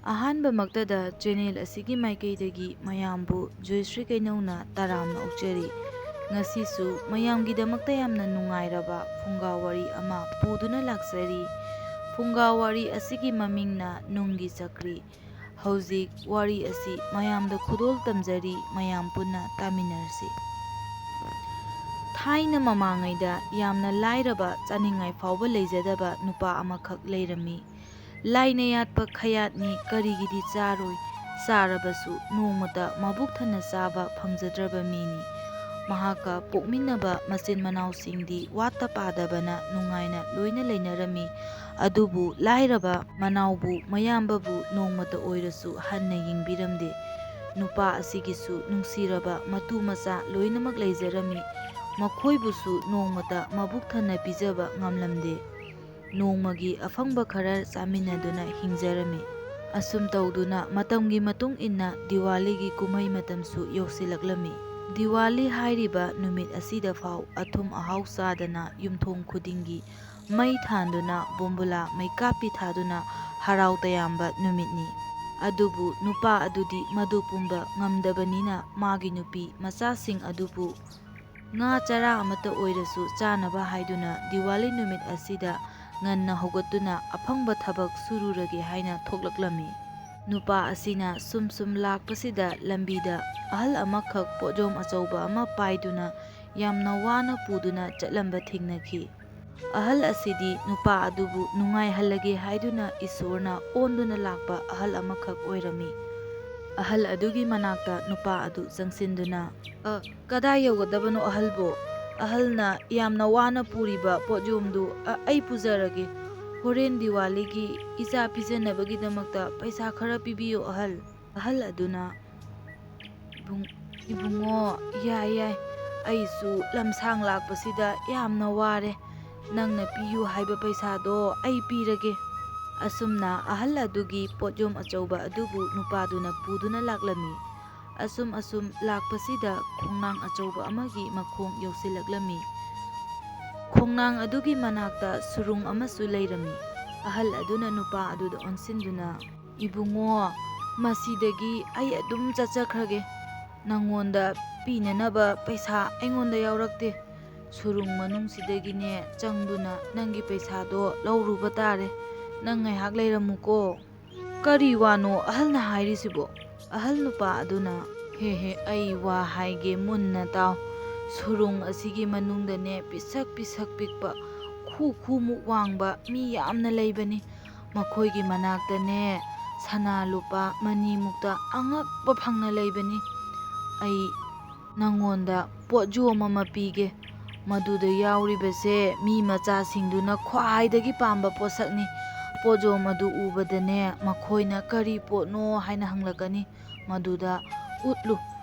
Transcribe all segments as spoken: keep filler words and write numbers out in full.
ꯑꯍꯥꯟꯕꯃꯛꯇꯗ channel ꯑꯁꯤꯒꯤ ꯃꯥꯏꯀꯩꯗꯒꯤ ꯃꯌꯥꯝꯕꯨ ꯖꯣꯏꯁ꯭ꯔꯤ ꯀꯩꯅꯧꯅ ꯇꯔꯥꯝꯅ ꯑꯣꯛꯆꯔꯤ꯫ ꯉꯁꯤꯁꯨ ꯃꯌꯥꯝꯒꯤꯗꯃꯛꯇ ꯌꯥꯝꯅ ꯅꯨꯡꯉꯥꯏꯔꯕ ꯐꯨꯡꯒꯥ ꯋꯥꯔꯤ ꯑꯃ ꯄꯨꯗꯨꯅ ꯂꯥꯛꯆꯔꯤ꯫ ꯐꯨꯡꯒꯥ ꯋꯥꯔꯤ ꯑꯁꯤꯒꯤ ꯃꯃꯤꯡꯅ ꯅꯨꯡꯒꯤ ꯆꯀ꯭ꯔꯤ꯫ ꯍꯧꯖꯤꯛ ꯋꯥꯔꯤ ꯑꯁꯤ ꯃꯌꯥꯝꯗ ꯈꯨꯗꯣꯜ ꯇꯝꯖꯔꯤ, ꯃꯌꯥꯝ ꯄꯨꯟꯅ ꯇꯥꯃꯤꯟꯅꯔꯁꯤ꯫ ꯊꯥꯏꯅ ꯃꯃꯥꯡꯉꯩꯗ ꯌꯥꯝꯅ ꯂꯥꯏꯔꯕ, ꯆꯥꯅꯤꯡꯉꯥꯏ ꯐꯥꯎꯕ ꯂꯩꯖꯗꯕ ꯅꯨꯄꯥ ꯑꯃꯈꯛ ꯂꯩꯔꯝꯃꯤ꯫ ꯂꯥꯏꯅ ꯌꯥꯠꯄ ꯈꯌꯥꯠꯅꯤ, ꯀꯔꯤꯒꯤꯗꯤ ꯆꯥꯔꯣꯏ? ꯆꯥꯔꯕꯁꯨ ꯅꯣꯡꯃꯇ ꯃꯕꯨꯛ ꯊꯟꯅ ꯆꯥꯕ ꯐꯪꯖꯗ꯭ꯔꯕ ꯃꯤꯅꯤ꯫ ꯃꯍꯥꯛꯀ ꯄꯣꯛꯃꯤꯟꯅꯕ ꯃꯆꯤꯟ ꯃꯅꯥꯎꯁꯤꯡꯗꯤ ꯋꯥꯠꯇ ꯄꯥꯗꯕꯅ ꯅꯨꯡꯉꯥꯏꯅ ꯂꯣꯏꯅ ꯂꯩꯅꯔꯝꯃꯤ꯫ ꯑꯗꯨꯕꯨ ꯂꯥꯏꯔꯕ ꯃꯅꯥꯎꯕꯨ, ꯃꯌꯥꯝꯕꯕꯨ ꯅꯣꯡꯃꯇ ꯑꯣꯏꯔꯁꯨ ꯍꯟꯅ ꯌꯦꯡꯕꯤꯔꯝꯗꯦ꯫ ꯅꯨꯄꯥ ꯑꯁꯤꯒꯤꯁꯨ ꯅꯨꯡꯁꯤꯔꯕ ꯃꯇꯨ ꯃꯆꯥ ꯂꯣꯏꯅꯃꯛ ꯂꯩꯖꯔꯝꯃꯤ꯫ ꯃꯈꯣꯏꯕꯨꯁꯨ ꯅꯣꯡꯃꯇ ꯃꯕꯨꯛ ꯊꯟꯅ ꯄꯤꯖꯕ ꯉꯝꯂꯝꯗꯦ꯫ ꯅꯣꯡꯃꯒꯤ ꯑꯐꯪꯕ ꯈꯔ ꯆꯥꯃꯤꯟꯅꯗꯨꯅ ꯍꯤꯡꯖꯔꯝꯃꯤ꯫ ꯑꯁꯨꯝ ꯇꯧꯗꯨꯅ ꯃꯇꯝꯒꯤ ꯃꯇꯨꯡ ꯏꯟꯅ ꯗꯤꯋꯥꯂꯤꯒꯤ ꯀꯨꯝꯍꯩ ꯃꯇꯝꯁꯨ ꯌꯧꯁꯤꯜꯂꯛꯂꯝꯃꯤ꯫ ꯗꯤꯋꯥꯂꯤ ꯍꯥꯏꯔꯤꯕ ꯅꯨꯃꯤꯠ ꯑꯁꯤꯗ ꯐꯥꯎ ꯑꯊꯨꯝ ꯑꯍꯥꯎ ꯆꯥꯗꯅ ꯌꯨꯝꯊꯣꯡ ꯈꯨꯗꯤꯡꯒꯤ ꯃꯩ ꯊꯥꯟꯗꯨꯅ, ꯕꯣꯝꯕꯨꯂꯥ ꯃꯩꯀꯥꯞꯄꯤ ꯊꯥꯗꯨꯅ ꯍꯔꯥꯎ ꯇꯌꯥꯝꯕ ꯅꯨꯃꯤꯠꯅꯤ꯫ ꯑꯗꯨꯕꯨ ꯅꯨꯄꯥ ꯑꯗꯨꯗꯤ ꯃꯗꯨ ꯄꯨꯝꯕ ꯉꯝꯗꯕꯅꯤꯅ ꯃꯥꯒꯤ ꯅꯨꯄꯤ ꯃꯆꯥꯁꯤꯡ ꯑꯗꯨꯕꯨ ꯉꯥ ꯆꯔꯥ ꯑꯃꯠꯇ ꯑꯣꯏꯔꯁꯨ ꯆꯥꯅꯕ ꯍꯥꯏꯗꯨꯅ ꯗꯤꯋꯥꯂꯤ ꯅꯨꯃꯤꯠ ꯑꯁꯤꯗ ꯉꯟꯅ ꯍꯧꯒꯠꯇꯨꯅ ꯑꯐꯪꯕ ꯊꯕꯛ ꯁꯨꯔꯨꯔꯒꯦ ꯍꯥꯏꯅ ꯊꯣꯛꯂꯛꯂꯝꯃꯤ꯫ ꯅꯨꯄꯥ ꯑꯁꯤꯅ ꯁꯨꯝ ꯁꯨꯝ ꯂꯥꯛꯄꯁꯤꯗ ꯂꯝꯕꯤꯗ ꯑꯍꯜ ꯑꯃꯈꯛ ꯄꯣꯠꯌꯣꯝ ꯑꯆꯧꯕ ꯑꯃ ꯄꯥꯏꯗꯨꯅ ꯌꯥꯝꯅ ꯋꯥꯅ ꯄꯨꯗꯨꯅ ꯆꯠꯂꯝꯕ ꯊꯦꯡꯅꯈꯤ꯫ ꯑꯍꯜ ꯑꯁꯤꯗꯤ ꯅꯨꯄꯥ ꯑꯗꯨꯕꯨ ꯅꯨꯡꯉꯥꯏꯍꯜꯂꯒꯦ ꯍꯥꯏꯗꯨꯅ ꯏꯁꯣꯔꯅ ꯑꯣꯟꯗꯨꯅ ꯂꯥꯛꯄ ꯑꯍꯜ ꯑꯃꯈꯛ ꯑꯣꯏꯔꯝꯃꯤ꯫ ꯑꯍꯜ ꯑꯗꯨꯒꯤ ꯃꯅꯥꯛꯇ ꯅꯨꯄꯥ ꯑꯗꯨ ꯆꯪꯁꯤꯟꯗꯨꯅ, "ꯑ, ꯀꯗꯥꯏ ꯌꯧꯒꯗꯕꯅꯣ ꯑꯍꯜꯕꯣ? ꯑꯍꯜꯅ ꯌꯥꯝꯅ ꯋꯥꯅ ꯄꯨꯔꯤꯕ ꯄꯣꯠꯌꯣꯝꯗꯨ, ꯑ, ꯑꯩ ꯄꯨꯖꯔꯒꯦ꯫ ꯍꯣꯔꯦꯟ ꯗꯤꯋꯥꯂꯤꯒꯤ ꯏꯆꯥ ꯄꯤꯖꯅꯕꯒꯤꯗꯃꯛꯇ ꯄꯩꯁꯥ ꯈꯔ ꯄꯤꯕꯤꯌꯨ ꯑꯍꯜ꯫" ꯑꯍꯜ ꯑꯗꯨꯅ, "ꯏꯕꯨꯡ-, ꯏꯕꯨꯡꯉꯣ, ꯌꯥꯏ, ꯌꯥꯏ꯫ ꯑꯩꯁꯨ ꯂꯝꯁꯥꯡ ꯂꯥꯛꯄꯁꯤꯗ ꯌꯥꯝꯅ ꯋꯥꯔꯦ꯫ ꯅꯪꯅ ꯄꯤꯌꯨ ꯍꯥꯏꯕ ꯄꯩꯁꯥꯗꯣ ꯑꯩ ꯄꯤꯔꯒꯦ꯫" ꯑꯁꯨꯝꯅ ꯑꯍꯜ ꯑꯗꯨꯒꯤ ꯄꯣꯠꯌꯣꯝ ꯑꯆꯧꯕ ꯑꯗꯨꯕꯨ ꯅꯨꯄꯥꯗꯨꯅ ꯄꯨꯗꯨꯅ ꯂꯥꯛꯂꯝꯃꯤ꯫ ꯑꯁꯨꯝ ꯑꯁꯨꯝ ꯂꯥꯛꯄꯁꯤꯗ ꯈꯣꯡꯅꯥꯡ ꯑꯆꯧꯕ ꯑꯃꯒꯤ ꯃꯈꯣꯡ ꯌꯧꯁꯤꯜꯂꯛꯂꯝꯃꯤ꯫ ꯈꯣꯡꯅꯥꯡ ꯑꯗꯨꯒꯤ ꯃꯅꯥꯛꯇ ꯁꯨꯔꯨꯡ ꯑꯃꯁꯨ ꯂꯩꯔꯝꯃꯤ꯫ ꯑꯍꯜ ꯑꯗꯨꯅ ꯅꯨꯄꯥ ꯑꯗꯨꯗ ꯑꯣꯟꯁꯤꯟꯗꯨꯅ, "ꯏꯕꯨꯡꯉꯣ, ꯃꯁꯤꯗꯒꯤ ꯑꯩ ꯑꯗꯨꯝ ꯆꯠꯆꯈ꯭ꯔꯒꯦ꯫ ꯅꯪꯉꯣꯟꯗ ꯄꯤꯅꯅꯕ ꯄꯩꯁꯥ ꯑꯩꯉꯣꯟꯗ ꯌꯥꯎꯔꯛꯇꯦ꯫ ꯁꯨꯔꯨꯡ ꯃꯅꯨꯡꯁꯤꯗꯒꯤꯅꯦ ꯆꯪꯗꯨꯅ ꯅꯪꯒꯤ ꯄꯩꯁꯥꯗꯣ ꯂꯧꯔꯨꯕ ꯇꯥꯔꯦ꯫ ꯅꯪ ꯉꯥꯏꯍꯥꯛ ꯂꯩꯔꯝꯃꯨꯀꯣ"꯫ "ꯀꯔꯤ ꯋꯥꯅꯣ ꯑꯍꯜꯅ ꯍꯥꯏꯔꯤꯁꯤꯕꯣ?" ꯑꯍꯜ ꯅꯨꯄꯥ ꯑꯗꯨꯅ, "ꯍꯦ ꯍꯦ, ꯑꯩ ꯋꯥ ꯍꯥꯏꯒꯦ, ꯃꯨꯟꯅ ꯇꯥꯎ꯫ ꯁꯨꯔꯨꯡ ꯑꯁꯤꯒꯤ ꯃꯅꯨꯡꯗꯅꯦ, ꯄꯤꯁꯛ ꯄꯤꯁꯛ ꯄꯤꯛꯄ, ꯈꯨ ꯈꯨꯃꯨꯛ ꯋꯥꯡꯕ ꯃꯤ ꯌꯥꯝꯅ ꯂꯩꯕꯅꯤ꯫ ꯃꯈꯣꯏꯒꯤ ꯃꯅꯥꯛꯇꯅꯦ ꯁꯅꯥ ꯂꯨꯄꯥ ꯃꯅꯤꯃꯨꯛꯇ ꯑꯉꯛꯄ ꯐꯪꯅ ꯂꯩꯕꯅꯤ꯫ ꯑꯩ ꯅꯪꯉꯣꯟꯗ ꯄꯣꯠꯌꯣꯝ ꯑꯃ ꯄꯤꯒꯦ꯫ ꯃꯗꯨꯗ ꯌꯥꯎꯔꯤꯕꯁꯦ ꯃꯤ ꯃꯆꯥꯁꯤꯡꯗꯨꯅ ꯈ꯭ꯋꯥꯏꯗꯒꯤ ꯄꯥꯝꯕ ꯄꯣꯠꯁꯛꯅꯤ꯫ ꯄꯣꯠꯌꯣꯝ ꯑꯗꯨ ꯎꯕꯗꯅꯦ, ꯃꯈꯣꯏꯅ ꯀꯔꯤ ꯄꯣꯠꯅꯣ ꯍꯥꯏꯅ ꯍꯪꯂꯛꯀꯅꯤ꯫ ꯃꯗꯨꯗ ꯎꯠꯂꯨ꯫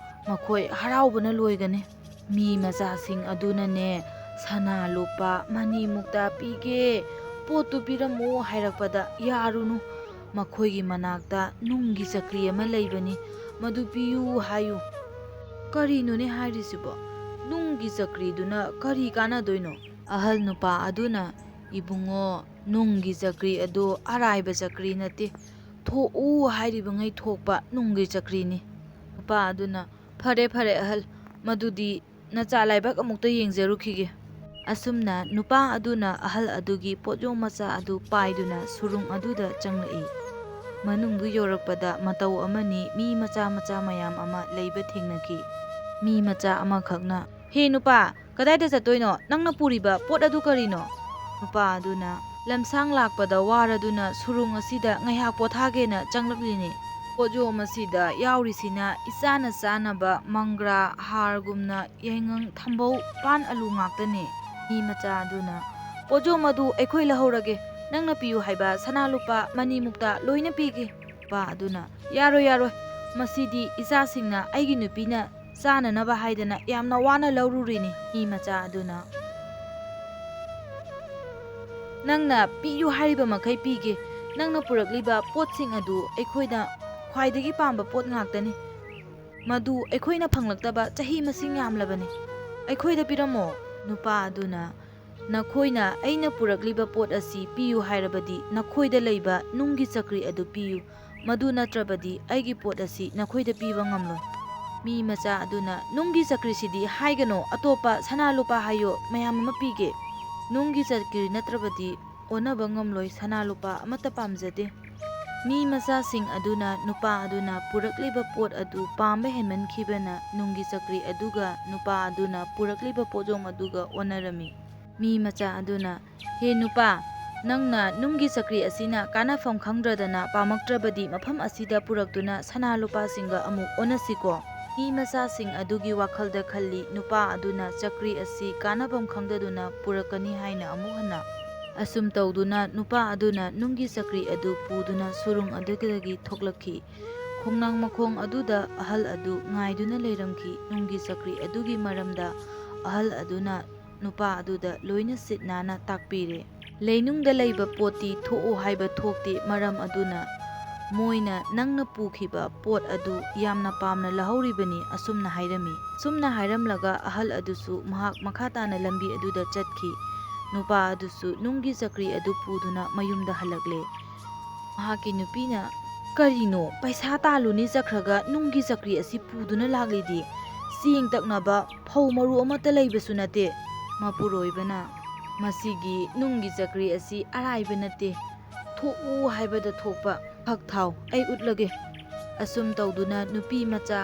ꯃꯈꯣꯏ ꯍꯔꯥꯎꯕꯅ ꯂꯣꯏꯒꯅꯤ"꯫ ꯃꯤ ꯃꯆꯥꯁꯤꯡ ꯑꯗꯨꯅꯅꯦ, "ꯁꯅꯥ ꯂꯨꯄꯥ ꯃꯅꯤꯃꯨꯛꯇ ꯄꯤꯒꯦ, ꯄꯣꯠꯇꯨ ꯄꯤꯔꯝꯃꯨ" ꯍꯥꯏꯔꯛꯄꯗ ꯌꯥꯔꯨꯅꯨ꯫ ꯃꯈꯣꯏꯒꯤ ꯃꯅꯥꯛꯇ ꯅꯨꯡꯒꯤ ꯆꯀ꯭ꯔꯤ ꯑꯃ ꯂꯩꯕꯅꯤ, ꯃꯗꯨ ꯄꯤꯌꯨ ꯍꯥꯏꯌꯨ꯫ "ꯀꯔꯤꯅꯣꯅꯦ ꯍꯥꯏꯔꯤꯁꯤꯕꯣ? ꯅꯨꯡꯒꯤ ꯆꯀ꯭ꯔꯤꯗꯨꯅ ꯀꯔꯤ ꯀꯥꯟꯅꯗꯣꯏꯅꯣ?" ꯑꯍꯜ ꯅꯨꯄꯥ ꯑꯗꯨꯅ, "ꯏꯕꯨꯡꯉꯣ, ꯅꯨꯡꯒꯤ ꯆꯀ꯭ꯔꯤ ꯑꯗꯨ ꯑꯔꯥꯏꯕ ꯆꯀ꯭ꯔꯤ ꯅꯠꯇꯦ꯫ ꯊꯣꯛꯎ ꯍꯥꯏꯔꯤꯕꯉꯩ ꯊꯣꯛꯄ ꯅꯨꯡꯒꯤ ꯆꯀ꯭ꯔꯤꯅꯤ"꯫ ꯅꯨꯄꯥ ꯑꯗꯨꯅ, "ꯐꯔꯦ, ꯐꯔꯦ ꯑꯍꯜ, ꯃꯗꯨꯗꯤ ꯅꯆꯥ ꯂꯥꯏꯕꯛ ꯑꯃꯨꯛꯇ ꯌꯦꯡꯖꯔꯨꯈꯤꯒꯦ"꯫ ꯑꯁꯨꯝꯅ ꯅꯨꯄꯥ ꯑꯗꯨꯅ ꯑꯍꯜ ꯑꯗꯨꯒꯤ ꯄꯣꯠꯌꯣꯝ ꯃꯆꯥ ꯑꯗꯨ ꯄꯥꯏꯗꯨꯅ ꯁꯨꯔꯨꯡ ꯑꯗꯨꯗ ꯆꯪꯂꯛꯏ꯫ ꯃꯅꯨꯡꯗꯨ ꯌꯧꯔꯛꯄꯗ ꯃꯇꯧ ꯑꯃꯅꯤ ꯃꯤ ꯃꯆꯥ ꯃꯆꯥ ꯃꯌꯥꯝ ꯑꯃ ꯂꯩꯕ ꯊꯦꯡꯅꯈꯤ꯫ ꯃꯤ ꯃꯆꯥ ꯑꯃꯈꯛꯅ, "ꯍꯦ ꯅꯨꯄꯥ, ꯀꯗꯥꯏꯗ ꯆꯠꯇꯣꯏꯅꯣ? ꯅꯪꯅ ꯄꯨꯔꯤꯕ ꯄꯣꯠ ꯑꯗꯨ ꯀꯔꯤꯅꯣ?" ꯅꯨꯄꯥ ꯑꯗꯨꯅ, "ꯂꯝꯁꯥꯡ ꯂꯥꯛꯄꯗ ꯋꯥꯔꯗꯨꯅ ꯁꯨꯔꯨꯡ ꯑꯁꯤꯗ ꯉꯥꯏꯍꯥꯛ ꯄꯣꯊꯥꯒꯦꯅ ꯆꯪꯂꯛꯂꯤꯅꯤ꯫ ꯄꯣꯠꯌꯣꯝ ꯑꯁꯤꯗ ꯌꯥꯎꯔꯤꯁꯤꯅ ꯏꯆꯥꯅ ꯆꯥꯅꯕ ꯃꯪꯒ꯭ꯔꯥ, ꯍꯥꯔꯒꯨꯝꯅ ꯌꯥꯏꯉꯪ, ꯊꯝꯕꯧ, ꯄꯥꯟ, ꯑꯂꯨ ꯉꯥꯛꯇꯅꯤ"꯫ ꯃꯤ ꯃꯆꯥ ꯑꯗꯨꯅ, "ꯄꯣꯠꯌꯣꯝ ꯑꯗꯨ ꯑꯩꯈꯣꯏ ꯂꯧꯍꯧꯔꯒꯦ꯫ ꯅꯪꯅ ꯄꯤꯌꯨ ꯍꯥꯏꯕ ꯁꯅꯥ ꯂꯨꯄꯥ ꯃꯅꯤꯃꯨꯛꯇ ꯂꯣꯏꯅ ꯄꯤꯒꯦ"꯫ ꯅꯨꯄꯥ ꯑꯗꯨꯅ, "ꯌꯥꯔꯣꯏ, ꯌꯥꯔꯣꯏ, ꯃꯁꯤꯗꯤ ꯏꯆꯥꯁꯤꯡꯅ ꯑꯩꯒꯤ ꯅꯨꯄꯤꯅ ꯆꯥꯅꯅꯕ ꯍꯥꯏꯗꯅ ꯌꯥꯝꯅ ꯋꯥꯅ ꯂꯧꯔꯨꯔꯤꯅꯤ"꯫ ꯃꯤ ꯃꯆꯥ ꯑꯗꯨꯅ, "ꯅꯪꯅ ꯄꯤꯌꯨ ꯍꯥꯏꯔꯤꯕ ꯃꯈꯩ ꯄꯤꯒꯦ꯫ ꯅꯪꯅ ꯄꯨꯔꯛꯂꯤꯕ ꯄꯣꯠꯁꯤꯡ ꯑꯗꯨ ꯑꯩꯈꯣꯏꯅ ꯈ꯭ꯋꯥꯏꯗꯒꯤ ꯄꯥꯝꯕ ꯄꯣꯠ ꯉꯥꯛꯇꯅꯤ꯫ ꯃꯗꯨ ꯑꯩꯈꯣꯏꯅ ꯐꯪꯂꯛꯇꯕ ꯆꯍꯤ ꯃꯁꯤꯡ ꯌꯥꯝꯂꯕꯅꯤ꯫ ꯑꯩꯈꯣꯏꯗ ꯄꯤꯔꯝꯃꯣ"꯫ ꯅꯨꯄꯥ ꯑꯗꯨꯅ, "ꯅꯈꯣꯏꯅ ꯑꯩꯅ ꯄꯨꯔꯛꯂꯤꯕ ꯄꯣꯠ ꯑꯁꯤ ꯄꯤꯌꯨ ꯍꯥꯏꯔꯕꯗꯤ ꯅꯈꯣꯏꯗ ꯂꯩꯕ ꯅꯨꯡꯒꯤ ꯆꯀ꯭ꯔꯤ ꯑꯗꯨ ꯄꯤꯌꯨ꯫ ꯃꯗꯨ ꯅꯠꯇ꯭ꯔꯕꯗꯤ ꯑꯩꯒꯤ ꯄꯣꯠ ꯑꯁꯤ ꯅꯈꯣꯏꯗ ꯄꯤꯕ ꯉꯝꯂꯣꯏ꯫ ꯃꯤ ꯃꯆꯥ ꯑꯗꯨꯅ, "ꯅꯨꯡꯒꯤ ꯆꯀ꯭ꯔꯤꯁꯤꯗꯤ ꯍꯥꯏꯒꯅꯣ, ꯑꯇꯣꯞꯄ ꯁꯅꯥ ꯂꯨꯄꯥ ꯍꯥꯏꯌꯣ, ꯃꯌꯥꯝ ꯑꯃ ꯄꯤꯒꯦ꯫ ꯅꯨꯡꯒꯤ ꯆꯀ꯭ꯔꯤ ꯅꯠꯇ꯭ꯔꯕꯗꯤ ꯑꯣꯟꯅꯕ ꯉꯝꯂꯣꯏ, ꯁꯅꯥ ꯂꯨꯄꯥ ꯑꯃꯠꯇ ꯄꯥꯝꯖꯗꯦ"꯫ ꯃꯤ ꯃꯆꯥꯁꯤꯡ ꯑꯗꯨꯅ ꯅꯨꯄꯥ ꯑꯗꯨꯅ ꯄꯨꯔꯛꯂꯤꯕ ꯄꯣꯠ ꯑꯗꯨ ꯄꯥꯝꯕ ꯍꯦꯟꯃꯟꯈꯤꯕꯅ ꯅꯨꯡꯒꯤ ꯆꯀ꯭ꯔꯤ ꯑꯗꯨꯒ ꯅꯨꯄꯥ ꯑꯗꯨꯅ ꯄꯨꯔꯛꯂꯤꯕ ꯄꯣꯠꯌꯣꯝ ꯑꯗꯨꯒ ꯑꯣꯟꯅꯔꯝꯃꯤ꯫ ꯃꯤ ꯃꯆꯥ ꯑꯗꯨꯅ, "ꯍꯦ ꯅꯨꯄꯥ, ꯅꯪꯅ ꯅꯨꯡꯒꯤ ꯆꯀ꯭ꯔꯤ ꯑꯁꯤꯅ ꯀꯥꯟꯅꯐꯝ ꯈꯪꯗ꯭ꯔꯗꯅ ꯄꯥꯝꯃꯛꯇ꯭ꯔꯕꯗꯤ ꯃꯐꯝ ꯑꯁꯤꯗ ꯄꯨꯔꯛꯇꯨꯅ ꯁꯅꯥ ꯂꯨꯄꯥꯁꯤꯡꯒ ꯑꯃꯨꯛ ꯑꯣꯟꯅꯁꯤꯀꯣ"꯫ ꯃꯤ ꯃꯆꯥꯁꯤꯡ ꯑꯗꯨꯒꯤ ꯋꯥꯈꯜꯗ ꯈꯜꯂꯤ, ꯅꯨꯄꯥ ꯑꯗꯨꯅ ꯆꯀ꯭ꯔꯤ ꯑꯁꯤ ꯀꯥꯟꯅꯐꯝ ꯈꯪꯗꯗꯨꯅ ꯄꯨꯔꯛꯀꯅꯤ ꯍꯥꯏꯅ ꯑꯃꯨꯛ ꯍꯟꯅ꯫ ꯑꯁꯨꯝ ꯇꯧꯗꯨꯅ ꯅꯨꯄꯥ ꯑꯗꯨꯅ ꯅꯨꯡꯒꯤ ꯆꯀ꯭ꯔꯤ ꯑꯗꯨ ꯄꯨꯗꯨꯅ ꯁꯨꯔꯨꯡ ꯑꯗꯨꯗꯒꯤ ꯊꯣꯛꯂꯛꯈꯤ꯫ ꯈꯣꯡꯅꯥꯡ ꯃꯈꯣꯡ ꯑꯗꯨꯗ ꯑꯍꯜ ꯑꯗꯨ ꯉꯥꯏꯗꯨꯅ ꯂꯩꯔꯝꯈꯤ꯫ ꯅꯨꯡꯒꯤ ꯆꯀ꯭ꯔꯤ ꯑꯗꯨꯒꯤ ꯃꯔꯝꯗ ꯑꯍꯜ ꯑꯗꯨꯅ ꯅꯨꯄꯥ ꯑꯗꯨꯗ ꯂꯣꯏꯅ ꯁꯤꯠ ꯅꯥꯟꯅ ꯇꯥꯛꯄꯤꯔꯦ꯫ "ꯂꯩꯅꯨꯡꯗ ꯂꯩꯕ ꯄꯣꯠꯇꯤ ꯊꯣꯛꯎ ꯍꯥꯏꯕ ꯊꯣꯛꯇꯦ, ꯃꯔꯝ ꯑꯗꯨꯅ ꯃꯣꯏꯅ ꯅꯪꯅ ꯄꯨꯈꯤꯕ ꯄꯣꯠ ꯑꯗꯨ ꯌꯥꯝꯅ ꯄꯥꯝꯅ ꯂꯧꯍꯧꯔꯤꯕꯅꯤ" ꯑꯁꯨꯝꯅ ꯍꯥꯏꯔꯝꯃꯤ꯫ ꯁꯨꯝꯅ ꯍꯥꯏꯔꯝꯂꯒ ꯑꯍꯜ ꯑꯗꯨꯁꯨ ꯃꯍꯥꯛ ꯃꯈꯥ ꯇꯥꯅ ꯂꯝꯕꯤ ꯑꯗꯨꯗ ꯆꯠꯈꯤ꯫ ꯅꯨꯄꯥ ꯑꯗꯨꯁꯨ ꯅꯨꯡꯒꯤ ꯆꯀ꯭ꯔꯤ ꯑꯗꯨ ꯄꯨꯗꯨꯅ ꯃꯌꯨꯝꯗ ꯍꯜꯂꯛꯂꯦ꯫ ꯃꯍꯥꯛꯀꯤ ꯅꯨꯄꯤꯅ, "ꯀꯔꯤꯅꯣ, ꯄꯩꯁꯥ ꯇꯥꯜꯂꯨꯅꯤ ꯆꯠꯈ꯭ꯔꯒ ꯅꯨꯡꯒꯤ ꯆꯀ꯭ꯔꯤ ꯑꯁꯤ ꯄꯨꯗꯨꯅ ꯂꯥꯛꯂꯤꯗꯤ? ꯆꯦꯡ ꯇꯛꯅꯕ ꯐꯧ ꯃꯔꯨ ꯑꯃꯠꯇ ꯂꯩꯕꯁꯨ ꯅꯠꯇꯦ"꯫ ꯃꯄꯨꯔꯣꯏꯕꯅ, "ꯃꯁꯤꯒꯤ ꯅꯨꯡꯒꯤ ꯆꯀ꯭ꯔꯤ ꯑꯁꯤ ꯑꯔꯥꯏꯕ ꯅꯠꯇꯦ꯫ ꯊꯣꯛꯎ ꯍꯥꯏꯕꯗ ꯊꯣꯛꯄ꯫ ꯐꯛ ꯊꯥꯎ, ꯑꯩ ꯎꯠꯂꯒꯦ"꯫ ꯑꯁꯨꯝ ꯇꯧꯗꯨꯅ ꯅꯨꯄꯤ ꯃꯆꯥ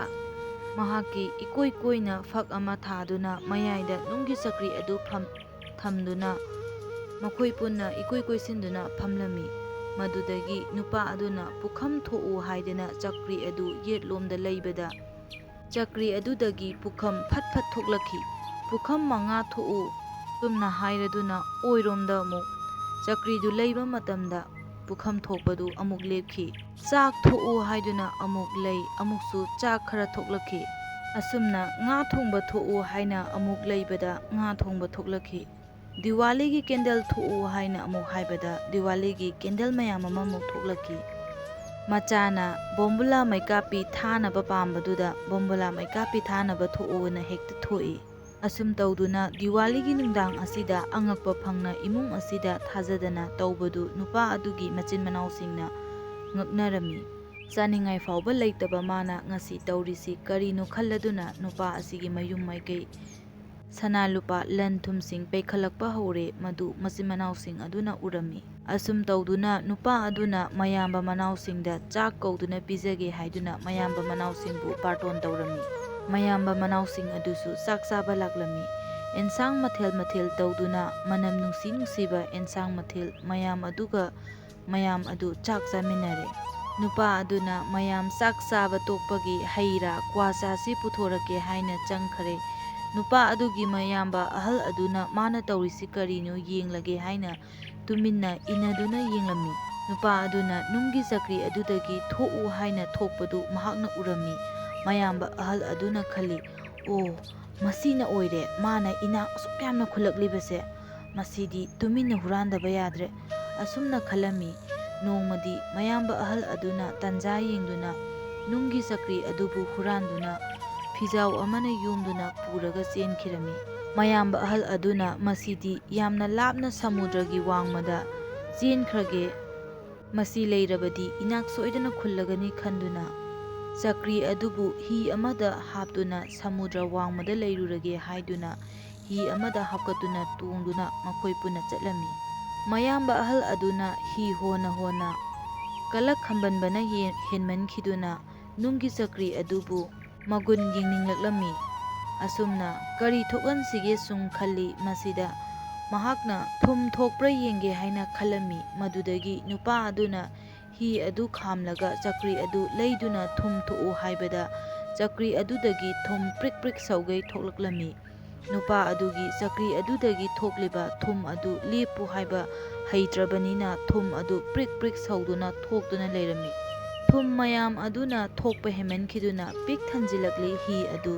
ꯃꯍꯥꯛꯀꯤ ꯏꯀꯣꯏ ꯀꯣꯏꯅ ꯐꯛ ꯑꯃ ꯊꯥꯗꯨꯅ ꯃꯌꯥꯏꯗ ꯅꯨꯡꯒꯤ ꯆꯀ꯭ꯔꯤ ꯑꯗꯨ ꯐꯝ-, ꯊꯝꯗꯨꯅ ꯃꯈꯣꯏ ꯄꯨꯟꯅ ꯏꯀꯣꯏ ꯀꯣꯏꯁꯤꯟꯗꯨꯅ ꯐꯝꯂꯝꯃꯤ꯫ ꯃꯗꯨꯗꯒꯤ ꯅꯨꯄꯥ ꯑꯗꯨꯅ ꯄꯨꯈꯝ ꯊꯣꯛꯎ ꯍꯥꯏꯗꯅ ꯆꯀ꯭ꯔꯤ ꯑꯗꯨ ꯌꯦꯠꯂꯣꯝꯗ ꯂꯩꯕꯗ ꯆꯀ꯭ꯔꯤ ꯑꯗꯨꯗꯒꯤ ꯄꯨꯈꯝ ꯐꯠ ꯐꯠ ꯊꯣꯛꯂꯛꯈꯤ꯫ "ꯄꯨꯈꯝ ꯃꯉꯥ ꯊꯣꯛꯎ" ꯆꯨꯝꯅ ꯍꯥꯏꯔꯗꯨꯅ ꯑꯣꯏꯔꯣꯝꯗ ꯑꯃꯨꯛ ꯆꯀ꯭ꯔꯤꯗꯨ ꯂꯩꯕ ꯃꯇꯝꯗ ꯄꯨꯈꯝ ꯊꯣꯛꯄꯗꯨ ꯑꯃꯨꯛ ꯂꯦꯞꯈꯤ꯫ "ꯆꯥꯛ ꯊꯣꯛꯎ" ꯍꯥꯏꯗꯨꯅ ꯑꯃꯨꯛ ꯂꯩ, ꯑꯃꯨꯛꯁꯨ ꯆꯥꯛ ꯈꯔ ꯊꯣꯛꯂꯛꯈꯤ꯫ ꯑꯁꯨꯝꯅ "ꯉꯥ ꯊꯣꯡꯕ ꯊꯣꯛꯎ" ꯍꯥꯏꯅ ꯑꯃꯨꯛ ꯂꯩꯕꯗ ꯉꯥ ꯊꯣꯡꯕ ꯊꯣꯛꯂꯛꯈꯤ꯫ "ꯗꯤꯋꯥꯂꯤꯒꯤ ꯀꯦꯟꯗꯜ ꯊꯣꯛꯎ" ꯍꯥꯏꯅ ꯑꯃꯨꯛ ꯍꯥꯏꯕꯗ ꯗꯤꯋꯥꯂꯤꯒꯤ ꯀꯦꯟꯗꯜ ꯃꯌꯥꯝ ꯑꯃꯃꯨꯛ ꯊꯣꯛꯂꯛꯈꯤ꯫ ꯃꯆꯥꯅ "ꯕꯣꯝꯕꯨꯂꯥ ꯃꯩꯀꯥꯞꯄꯤ ꯊꯥꯅꯕ" ꯄꯥꯝꯕꯗꯨꯗ "ꯕꯣꯝꯕꯨꯂꯥ ꯃꯩꯀꯥꯞꯄꯤ ꯊꯥꯅꯕ ꯊꯣꯛꯎꯅ" ꯍꯦꯛꯇ ꯊꯣꯛꯏ꯫ ꯑꯁꯨꯝ ꯇꯧꯗꯨꯅ ꯗꯤꯋꯥꯂꯤꯒꯤ ꯅꯨꯡꯗꯥꯡ ꯑꯁꯤꯗ ꯑꯉꯛꯄ ꯐꯪꯅ ꯏꯃꯨꯡ ꯑꯁꯤꯗ ꯊꯥꯖꯗꯅ ꯇꯧꯕꯗꯨ ꯅꯨꯄꯥ ꯑꯗꯨꯒꯤ ꯃꯆꯤꯟ ꯃꯅꯥꯎꯁꯤꯡꯅ ꯉꯛꯅꯔꯝꯃꯤ꯫ ꯆꯥꯅꯤꯡꯉꯥꯏ ꯐꯥꯎꯕ ꯂꯩꯇꯕ ꯃꯥꯅ ꯉꯁꯤ ꯇꯧꯔꯤꯁꯤ ꯀꯔꯤꯅꯣ ꯈꯜꯂꯗꯨꯅ ꯅꯨꯄꯥ ꯑꯁꯤꯒꯤ ꯃꯌꯨꯝ ꯃꯥꯏꯀꯩ ꯁꯅꯥ ꯂꯨꯄꯥ ꯂꯟ ꯊꯨꯝꯁꯤꯡ ꯄꯩꯈꯠꯂꯛꯄ ꯍꯧꯔꯦ꯫ ꯃꯗꯨ ꯃꯆꯤꯟ ꯃꯅꯥꯎꯁꯤꯡ ꯑꯗꯨꯅ ꯎꯔꯝꯃꯤ꯫ ꯑꯁꯨꯝ ꯇꯧꯗꯨꯅ ꯅꯨꯄꯥ ꯑꯗꯨꯅ ꯃꯌꯥꯝꯕ ꯃꯅꯥꯎꯁꯤꯡꯗ ꯆꯥꯛ ꯀꯧꯗꯨꯅ ꯄꯤꯖꯒꯦ ꯍꯥꯏꯗꯨꯅ ꯃꯌꯥꯝꯕ ꯃꯅꯥꯎꯁꯤꯡꯕꯨ ꯕꯥꯔꯇꯣꯟ ꯇꯧꯔꯝꯃꯤ꯫ ꯃꯌꯥꯝꯕ ꯃꯅꯥꯎꯁꯤꯡ ꯑꯗꯨꯁꯨ ꯆꯥꯛ ꯆꯥꯕ ꯂꯥꯛꯂꯝꯃꯤ꯫ ꯑꯦꯟꯁꯥꯡ ꯃꯊꯦꯜ ꯃꯊꯦꯜ ꯇꯧꯗꯨꯅ ꯃꯅꯝ ꯅꯨꯡꯁꯤ ꯅꯨꯡꯁꯤꯕ ꯑꯦꯟꯁꯥꯡ ꯃꯊꯦꯜ ꯃꯌꯥꯝ ꯑꯗꯨꯒ ꯃꯌꯥꯝ ꯑꯗꯨ ꯆꯥꯛ ꯆꯥꯃꯤꯟꯅꯔꯦ꯫ ꯅꯨꯄꯥ ꯑꯗꯨꯅ ꯃꯌꯥꯝ ꯆꯥꯛ ꯆꯥꯕ ꯇꯣꯛꯄꯒꯤ ꯍꯩ ꯔꯥ ꯀ꯭ꯋꯥ ꯆꯥꯁꯤ ꯄꯨꯊꯣꯔꯛꯀꯦ ꯍꯥꯏꯅ ꯆꯪꯈꯔꯦ꯫ ꯅꯨꯄꯥ ꯑꯗꯨꯒꯤ ꯃꯌꯥꯝꯕ ꯑꯍꯜ ꯑꯗꯨꯅ ꯃꯥꯅ ꯇꯧꯔꯤꯁꯤ ꯀꯔꯤꯅꯣ ꯌꯦꯡꯂꯒꯦ ꯍꯥꯏꯅ ꯇꯨꯃꯤꯟꯅ ꯏꯟꯅꯗꯨꯅ ꯌꯦꯡꯂꯝꯃꯤ꯫ ꯅꯨꯄꯥ ꯑꯗꯨꯅ ꯅꯨꯡꯒꯤ ꯆꯀ꯭ꯔꯤ ꯑꯗꯨꯗꯒꯤ ꯊꯣꯛꯎ ꯍꯥꯏꯅ ꯊꯣꯛꯄꯗꯨ ꯃꯍꯥꯛꯅ ꯎꯔꯝꯃꯤ꯫ ꯃꯌꯥꯝꯕ ꯑꯍꯜ ꯑꯗꯨꯅ ꯈꯜꯂꯤ, "ꯑꯣ, ꯃꯁꯤꯅ ꯑꯣꯏꯔꯦ ꯃꯥꯅ ꯏꯅꯥꯛ ꯑꯁꯨꯛ ꯌꯥꯝꯅ ꯈꯨꯜꯂꯛꯂꯤꯕꯁꯦ꯫ ꯃꯁꯤꯗꯤ ꯇꯨꯃꯤꯟꯅ ꯍꯨꯔꯥꯟꯗꯕ ꯌꯥꯗ꯭ꯔꯦ" ꯑꯁꯨꯝꯅ ꯈꯜꯂꯝꯃꯤ꯫ ꯅꯣꯡꯃꯗꯤ ꯃꯌꯥꯝꯕ ꯑꯍꯜ ꯑꯗꯨꯅ ꯇꯟꯖꯥ ꯌꯦꯡꯗꯨꯅ ꯅꯨꯡꯒꯤ ꯆꯀ꯭ꯔꯤ ꯑꯗꯨꯕꯨ ꯍꯨꯔꯥꯟꯗꯨꯅ ꯐꯤꯖꯥꯎ ꯑꯃꯅ ꯌꯣꯝꯗꯨꯅ ꯄꯨꯔꯒ ꯆꯦꯟꯈꯤꯔꯝꯃꯤ꯫ ꯃꯌꯥꯝꯕ ꯑꯍꯜ ꯑꯗꯨꯅ ꯃꯁꯤꯗꯤ ꯌꯥꯝꯅ ꯂꯥꯞꯅ ꯁꯃꯨꯗ꯭ꯔꯒꯤ ꯋꯥꯡꯃꯗ ꯆꯦꯟꯈ꯭ꯔꯒꯦ, ꯃꯁꯤ ꯂꯩꯔꯕꯗꯤ ꯏꯅꯥꯛ ꯁꯣꯏꯗꯅ ꯈꯨꯜꯂꯒꯅꯤ ꯈꯟꯗꯨꯅ ꯆꯀ꯭ꯔꯤ ꯑꯗꯨꯕꯨ ꯍꯤ ꯑꯃꯗ ꯍꯥꯞꯇꯨꯅ ꯁꯃꯨꯗ꯭ꯔ ꯋꯥꯡꯃꯗ ꯂꯩꯔꯨꯔꯒꯦ ꯍꯥꯏꯗꯨꯅ ꯍꯤ ꯑꯃꯗ ꯍꯥꯞꯀꯠꯇꯨꯅ ꯇꯣꯡꯗꯨꯅ ꯃꯈꯣꯏ ꯄꯨꯟꯅ ꯆꯠꯂꯝꯃꯤ꯫ ꯃꯌꯥꯝꯕ ꯑꯍꯜ ꯑꯗꯨꯅ ꯍꯤ ꯍꯣꯟꯅ ꯍꯣꯟꯅ ꯀꯂꯛ ꯈꯝꯕꯟꯕꯅ ꯍꯦ-, ꯍꯦꯟꯃꯟꯈꯤꯗꯨꯅ ꯅꯨꯡꯒꯤ ꯆꯀ꯭ꯔꯤ ꯑꯗꯨꯕꯨ ꯃꯒꯨꯟ ꯌꯦꯡꯅꯤꯡꯂꯛꯂꯝꯃꯤ꯫ ꯑꯁꯨꯝꯅ ꯀꯔꯤ ꯊꯣꯛꯍꯟꯁꯤꯒꯦ ꯁꯨꯝ ꯈꯜꯂꯤ꯫ ꯃꯁꯤꯗ ꯃꯍꯥꯛꯅ ꯊꯨꯝ ꯊꯣꯛꯄ꯭ꯔꯥ ꯌꯦꯡꯒꯦ ꯍꯥꯏꯅ ꯈꯜꯂꯝꯃꯤ꯫ ꯃꯗꯨꯗꯒꯤ ꯅꯨꯄꯥ ꯑꯗꯨꯅ ꯍꯤ ꯑꯗꯨ ꯈꯥꯝꯂꯒ ꯆꯀ꯭ꯔꯤ ꯑꯗꯨ ꯂꯩꯗꯨꯅ ꯊꯨꯝ ꯊꯣꯛꯎ ꯍꯥꯏꯕꯗ ꯆꯀ꯭ꯔꯤ ꯑꯗꯨꯗꯒꯤ ꯊꯨꯝ ꯄ꯭ꯔꯤꯛ ꯄ꯭ꯔꯤꯛ ꯁꯧꯒꯩ ꯊꯣꯛꯂꯛꯂꯝꯃꯤ꯫ ꯅꯨꯄꯥ ꯑꯗꯨꯒꯤ ꯆꯀ꯭ꯔꯤ ꯑꯗꯨꯗꯒꯤ ꯊꯣꯛꯂꯤꯕ ꯊꯨꯝ ꯑꯗꯨ ꯂꯦꯞꯄꯨ ꯍꯥꯏꯕ ꯍꯩꯇ꯭ꯔꯕꯅꯤꯅ ꯊꯨꯝ ꯑꯗꯨ ꯄ꯭ꯔꯤꯛ ꯄ꯭ꯔꯤꯛ ꯁꯧꯗꯨꯅ ꯊꯣꯛꯇꯨꯅ ꯂꯩꯔꯝꯃꯤ꯫ ꯊꯨꯝ ꯃꯌꯥꯝ ꯑꯗꯨꯅ ꯊꯣꯛꯄ ꯍꯦꯟꯃꯟꯈꯤꯗꯨꯅ ꯄꯤꯛ ꯊꯟꯖꯤꯜꯂꯛꯂꯤ꯫ ꯍꯤ ꯑꯗꯨ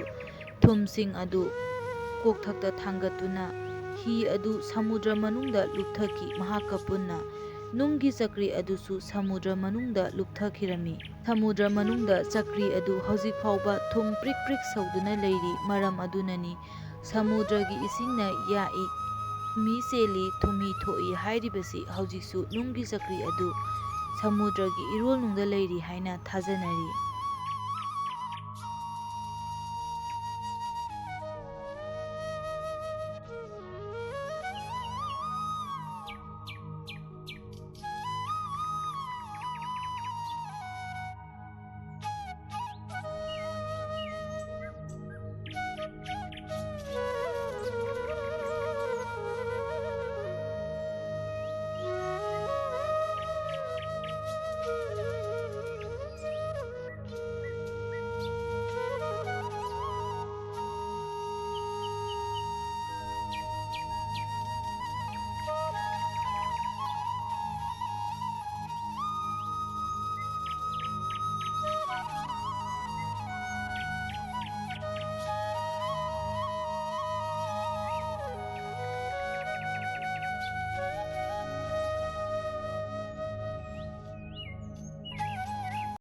ꯊꯨꯝꯁꯤꯡ ꯑꯗꯨ ꯀꯣꯛꯊꯛꯇ ꯊꯥꯡꯒꯠꯇꯨꯅ ꯍꯤ ꯑꯗꯨ ꯁꯃꯨꯗ꯭ꯔ ꯃꯅꯨꯡꯗ ꯂꯨꯞꯊꯈꯤ꯫ ꯃꯍꯥꯛꯀ ꯄꯨꯟꯅ ꯅꯨꯡꯒꯤ ꯆꯀ꯭ꯔꯤ ꯑꯗꯨꯁꯨ ꯁꯃꯨꯗ꯭ꯔ ꯃꯅꯨꯡꯗ ꯂꯨꯞꯊꯈꯤꯔꯝꯃꯤ꯫ ꯁꯃꯨꯗ꯭ꯔ ꯃꯅꯨꯡꯗ ꯆꯀ꯭ꯔꯤ ꯑꯗꯨ ꯍꯧꯖꯤꯛ ꯐꯥꯎꯕ ꯊꯨꯝ ꯄ꯭ꯔꯤꯛ ꯄ꯭ꯔꯤꯛ ꯁꯧꯗꯨꯅ ꯂꯩꯔꯤ꯫ ꯃꯔꯝ ꯑꯗꯨꯅꯅꯤ ꯁꯃꯨꯗ꯭ꯔꯒꯤ ꯏꯁꯤꯡꯅ ꯌꯥꯛꯏ, ꯊꯨꯝꯍꯤ ꯆꯦꯜꯂꯤ, ꯊꯨꯝꯍꯤ ꯊꯣꯛꯏ ꯍꯥꯏꯔꯤꯕꯁꯤ꯫ ꯍꯧꯖꯤꯛꯁꯨ ꯅꯨꯡꯒꯤ ꯆꯀ꯭ꯔꯤ ꯑꯗꯨ ꯁꯃꯨꯗ꯭ꯔꯒꯤ ꯏꯔꯣꯜꯅꯨꯡꯗ ꯂꯩꯔꯤ ꯍꯥꯏꯅ ꯊꯥꯖꯅꯔꯤ꯫